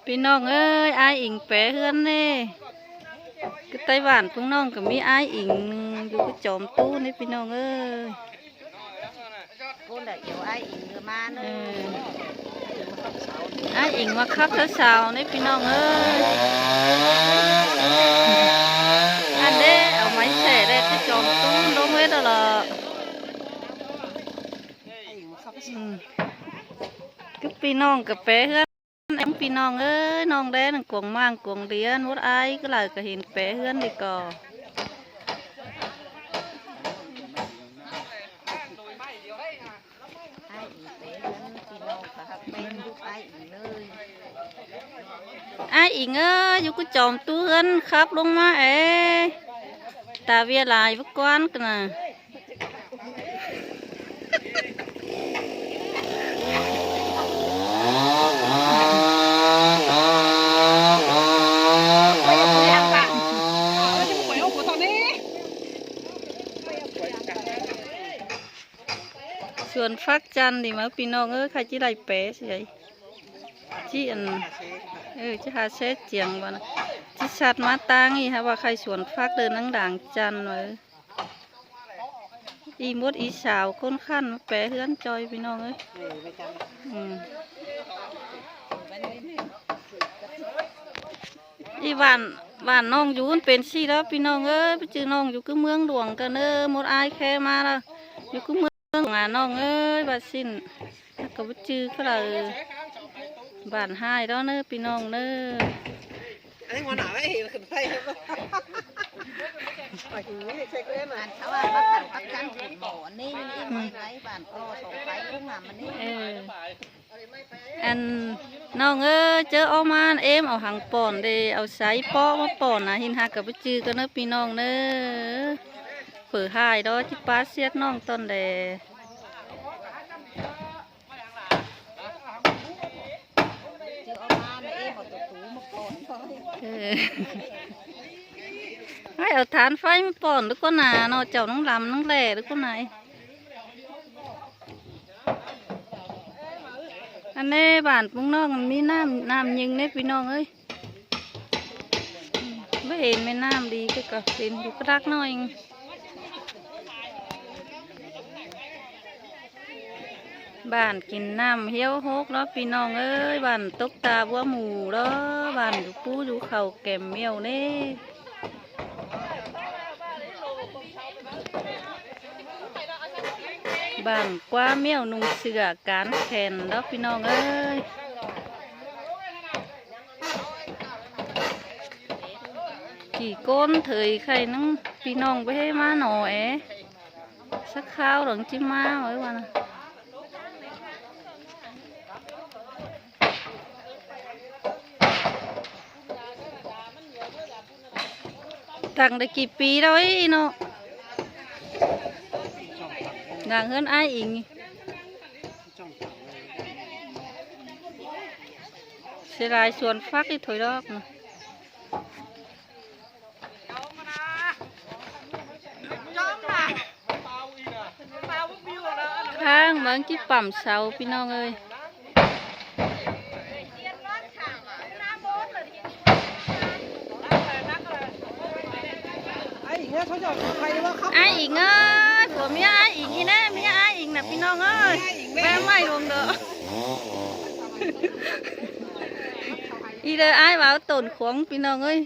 ພີ່ນ້ອງເອີຍ ອ້າຍອີງແປເຮືອນເດ້. ຢູ່ໃຕ້ບ້ານພວກນ້ອງກໍມີອ້າຍອີງຢູ່ກັບຈອມຕູ້ນີ້ພີ່ນ້ອງເອີຍ. ພຸ້ນແຫຼະ ດຽວອ້າຍອີງກໍມາເນາະ. ເອີ ອ້າຍອີງມາຂັບເຊົ້າໆນີ້ພີ່ນ້ອງເອີຍ. ອັນເດ້ ເອົາໄມ້ແສແດດໃຫ້ຈອມຕູ້ລົງເຮັດເອົາລະ. ອືມ ຄືພີ່ນ້ອງກໍແປເຮືອນ ພີ່ນ້ອງເອີຍ ນ້ອງແດນກວງມ້າງກວງດຽນ ໝົດອ້າຍກໍຫຼາຍກໍເຫັນແປເຮືອນດີກໍ. ອ້າຍອີງເອີຍ ຢູ່ກູຈອມຕູ້ເຮືອນ ຂັບລົງມາເອ. ຕາເວຍຫຼາຍບໍ່ກວນກັນນະ. ສວນຝັກຈັນນີ້ມາ ພີ່ນ້ອງເອີຍ ໃຄຊິໄດ້ແປຊິໄດ້ ຊິອັນ ເອີ ຊິຫາແຊຈຽງບໍ່ນະ ຊິສັດມາຕາງນີ້ ຫາວ່າໃຄສວນຝັກເດີ ນາງດາງຈັນເອີຍ. ອີ່ມົດອີ່ສາວຄົນຂັນມາແປເຮືອນຈ່ອຍ ພີ່ນ້ອງເອີຍ. ອືມ ອີ່ບ້ານ ບ້ານນ້ອງຢູ່ມັນເປັນຊີ້ແລ້ວ ພີ່ນ້ອງເອີຍ. ໄປຈື່ນ້ອງຢູ່ຄືເມືອງຫຼວງກັນເດີ ໝົດອ້າຍແຄມາລະ ຢູ່ຄືເມືອງຫຼວງອະ ນ້ອງເອີຍ ບ້ານຊິ້ນ ແລ້ວກໍບໍ່ຈື່ຄືລະ ບ້ານຮ້າຍແລ້ວເດີ ພີ່ນ້ອງເດີ. ອັນນີ້ຫົວໜ້າໄວ້ເຫັນຂຶ້ນໄຟ ປາກຫູເຮັດໃສ່ເກີນ ອັນເຂົາວ່າປາກກັນ ປາກກັນຫູໝໍນີ້ ມັນອີ່ໄວ້ ບ້ານກໍສອງໄຟ ເອີ ອັນນ້ອງເອີຍ ເຈີອອກມາເອມເອົາຫາງປ່ອນເດ ເອົາໄຊເປາະມາປ່ອນນະ ເຫັນຫາກະບໍ່ຈື່ກັນເດີ ພີ່ນ້ອງເດີ. ເຜີຫາຍດອກ ຈິປາສຽດນ້ອງຕອນແລ. ເອີ ໃຫ້ເອົາຖ່ານໄຟມາປ່ອນດູກ່ອນນາເນາະ ເຈົ້ານາງລຳນາງແຫຼດູກ່ອນນາ. ອັນນີ້ບ້ານປຸງນ້ອງມັນມີນ້ຳ ນ້ຳຍິງເດ້ ພີ່ນ້ອງເອີຍ. ບໍ່ເຫັນແມ່ນ້ຳດີ ແຕ່ກໍເປັນຢູ່ກະດັກໜ້ອຍ. ບ້ານກິນນ້ຳຫ້ຽວຫົກເນາະ ພີ່ນ້ອງເອີຍ ບ້ານຕົກຕາບົວໝູເນາະ ບ້ານຢູ່ພູຢູ່ເຂົາແກມແມວເດ້. ບ້ານກວ້າແມວນຸ່ງເສື້ອການແຂນເນາະ ພີ່ນ້ອງເອີຍ. ຂີ່ກົ້ນເທີຍໄຂ່ໜຶ່ງ ພີ່ນ້ອງໄປໃຫ້ມາໜໍເອ ສັກຄາວດອງຈິມາເອີຍວ່ານະ. ຕັ້ງໄດ້ກີ່ປີແລ້ວເອີຍເນາະ ນາງເຮືອນອ້າຍອີງ. ເສຍດາຍສວນຝັກອີກຖ້ວຍດອກນະ. ຂ້າງເມືອງຈິປ້ຳເຊົາ ພີ່ນ້ອງເອີຍ. ອ້າຍອີງເອີຍ ຜົວເມຍອ້າຍອີງອີ່ແນ່ ເມຍອ້າຍອີງນະ ພີ່ນ້ອງເອີຍ. ແມ່ໄມ້ລົງເດີ ອີເດີ ອ້າຍຫວາວໂຕນຂວາງ ພີ່ນ້ອງເອີຍ.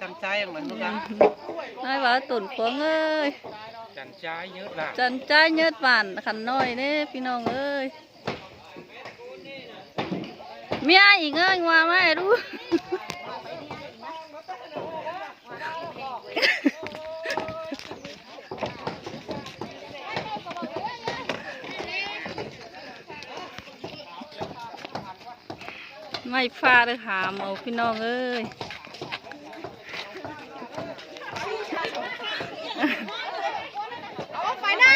ຈັນຈາຍຫຍັງມັນບໍ່ກະ ອ້າຍຫວາວໂຕນຂວາງເອີຍ. ຈັນຈາຍເຍີດຫວານ ຈັນຈາຍເຍີດຫວານຂັນນ້ອຍເດ້ ພີ່ນ້ອງເອີຍ. ເມຍອີກເອີຍ ງົວມາໃຫ້ດູ. ໄມ້ຟາດເດີຫາມເອົາ ພີ່ນ້ອງເອີຍ. ເອົາໄປນະ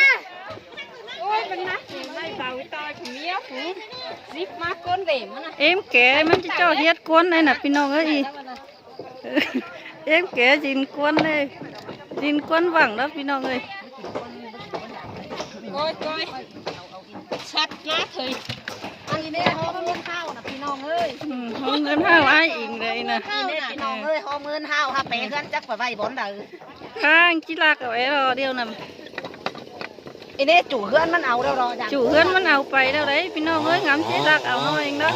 ໂອ້ຍ ມັນໜັກ ໄມ້ເບົາຕາຍ ເມຍຜູ້ຊິບມາກົ້ນເດມັນນະ. ເອັມແກມັນຈະເຈົ້າເຮັດກ້ນໄດ້ນະ ພີ່ນ້ອງເອີຍ. ເອັມແກຊິນກ້ນເດ້ ຊິນກ້ນຫວັງແລ້ວ ພີ່ນ້ອງເອີຍ. ໂອ້ຍ ໂອ້ຍ ຊັດມາເທີຍ. ອັນນີ້ເດ້ ເຮົາມີຂ້າວນະ ພີ່ນ້ອງ. ອືມ ຫ້ອງເງິນຫ້າວອ້າຍອີງເດ້ນະ ພີ່ນ້ອງເອີຍ ຫ້ອງເງິນຫ້າວຫາໄປເຮືອນຈັກໄປໄວ້ບ່ອນໃດ ທາງຈິລັກເອົາໄວ້ລໍດຽວນຳ ອີເດ້ ຈູເຮືອນມັນເອົາແລ້ວເນາະ ຈູເຮືອນມັນເອົາໄປແລ້ວເດ້ ພີ່ນ້ອງເອີຍ ງາມຈິລັກເອົາໜ້ອຍເອງເນາະ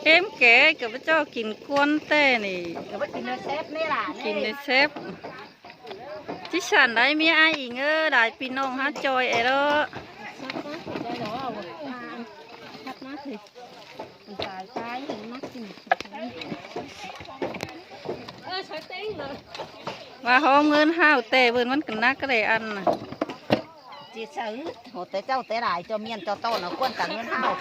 ເອັມແກກໍບໍ່ເຈົ້າກິນກວນແຕ່ນີ້ ກໍບໍ່ກິນແຊບນີ້ລະ ກິນໄດ້ແຊບ ຈິສັນໄດ້ເມຍອ້າຍອີງເອີຍ ຫຼາຍພີ່ນ້ອງຫາຈອຍແອເດີ ວ່າຫ້ອງເງິນຫ້າວແຕ່ເບິ່ນມັນກໍໜັກກະເດອັນນະ ຈິເຊີ ໂຫ ແຕ່ເຈົ້າແຕ່ຫຼາຍ ເຈົ້າມຽນເຈົ້າຕ້ອນເອົາຄວນກັບເງິນຫ້າວ.